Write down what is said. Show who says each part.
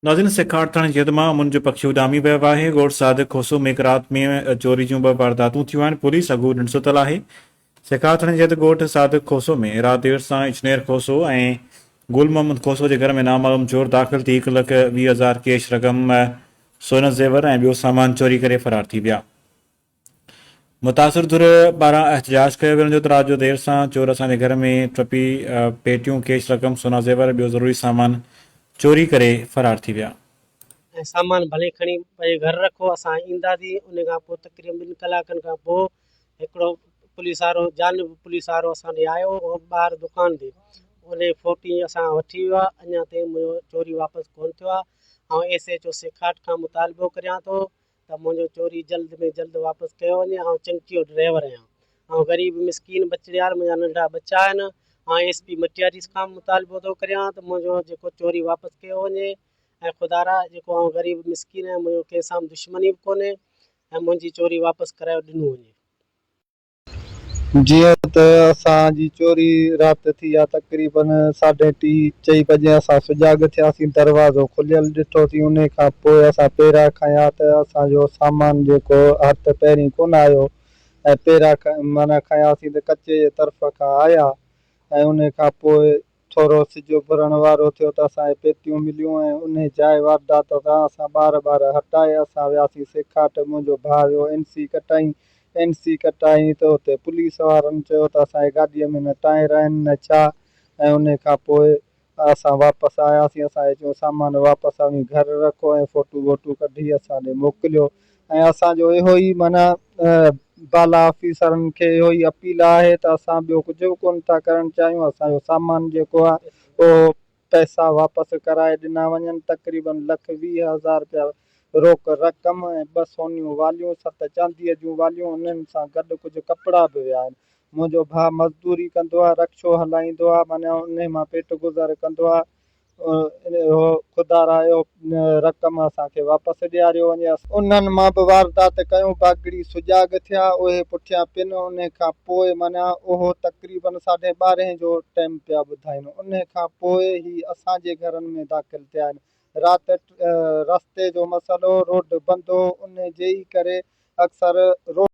Speaker 1: ناظرين سيکاٽ ٿاڻي جي حد مان امن جو پکي اڏامي ويو آهي، ڳوٺ صادق کوسو ۾ هڪ رات ۾ چوري جون ٻه وارداتون ٿيون آهن، پوليس اڳو ننڊ ستل آهي. سيکاٽ ٿاڻي جي حد ڳوٺ صادق کوسو ۾ رات دير سان اجنير کوسو ۽ گل محمد کوسو جي گهر ۾ نامعلوم چور داخل ٿي هڪ لک 20 هزار ڪيش رقم، سون زيور ۽ ٻيو سامان چوري ڪري فرار ٿي ويا. متاثر ڌر پاران احتجاج ڪيو ويو جو ته رات جو دير سان چور اسان جي گهر ۾ ٽپي پيٽيون، ڪيش رقم، سونا زيور ۽ ٻيو ضروري سامان چوري ڪري فرار ٿي ويا.
Speaker 2: ۽ سامان ڀلي کڻي پنهنجي گهر رکو اسان اينداسين ان کان پوء تقريبن ٻن ڪلاڪن کان پوء هڪڙو پوليس وارو جانب پوليس وارو اسان ڏي آيو هو ٻاهر دڪان تي ان فوٽي اسان وٺي ويو آهي اڃا تائين منهنجو چوري واپس ڪونه ٿيو آهي آئون ايس ايچ او سيکاٽ کان مطالبو ڪريان ٿو ته منهنجو چوري جلد ۾ جلد واپس ڪيو وڃي آئون چنگچي جو ڊرائيور آهيان آئون غريب مسڪين ٻچڙيار منهنجا ننڍڙا ٻچا آهن آئون ايس پي مٽياري کان مطالبو ٿو ڪريان ته منهنجو جيڪو چوري واپس ڪيو وڃي ۽ خدارا جيڪو آئون غريب مسڪين آهيان منهنجو ڪنهن سان به دشمني به ڪونهي ۽ منهنجي چوري واپس ڪرايو ڏنو وڃي.
Speaker 3: جيئن ته اسان جي چوري رات ٿي آ تقريبن ساڍي ٽي چئي بجي اسان سجاڳ ٿياسين دروازو کليل ڏٺوسين انهي کان پوء اسان پيرا کنيا ته اسان جو سامان جيڪو هٿ پهرين ڪونه آيو ۽ پيرا معنيٰ کنياسين ته ڪچي جي طرف کان آيا ۽ انهي کان پوء ٿورو سج اڀرڻ وارو ٿيو ته اسان کي پيتيون مليون ۽ انهي جاء واردات تان اسان ٻار ٻار هٽائي اسان وياسين سيکاٽ، منهنجو ڀاء ويو اين سي ڪٽائين، اين سي ڪٽائين ته اتي پوليس وارن چيو ته اسان جي گاڏيء ۾ نه ٽائر آهن نه ڇا ۽ انهي کان پوء اسان واپس آياسين، اسان کي چيو سامان واپس اوهين گهر رکو ۽ فوٽو ووٽو ڪڍي اسان ڏي موڪليو ۽ اسان جو اهو ئي معنيٰ بالا آفيسرن کي اهو ئي اپيل آهي ته اسان ٻيو ڪجهه به ڪونه ٿا ڪرڻ چاهيون اسان جو سامان جيڪو آهي اهو پئسا واپس ڪرائي ڏنا وڃن تقريبن لک 20 هزار رپيا روڪ رقم ۽ ٻه سونيون واليون ست چانديء جون واليون انهن سان گڏ ڪجهه ڪپڙا به ويا آهن منهنجو ڀاء مزدوري ڪندو آهي رڪشو هلائيندو آهي معنيٰ انهي مان پيٽ گذر ڪندو آهي اهو خدارا اهو رقم اسان کي واپس ڏياريو وڃي. انهن مان به واردات ڪيون، باگڙي سجاڳ ٿيا، اهي پٺيان پين، انهي کان پوء معنيٰ اهو تقريباً ساڍي ٻارهين جو ٽيم پيا ٻڌائين، انهي کان پوء هي اسان جي گهرن ۾ داخل ٿيا آهن. رات رستي جو مسئلو، روڊ بند هو، انهي جي ئي ڪري اڪثر روڊ.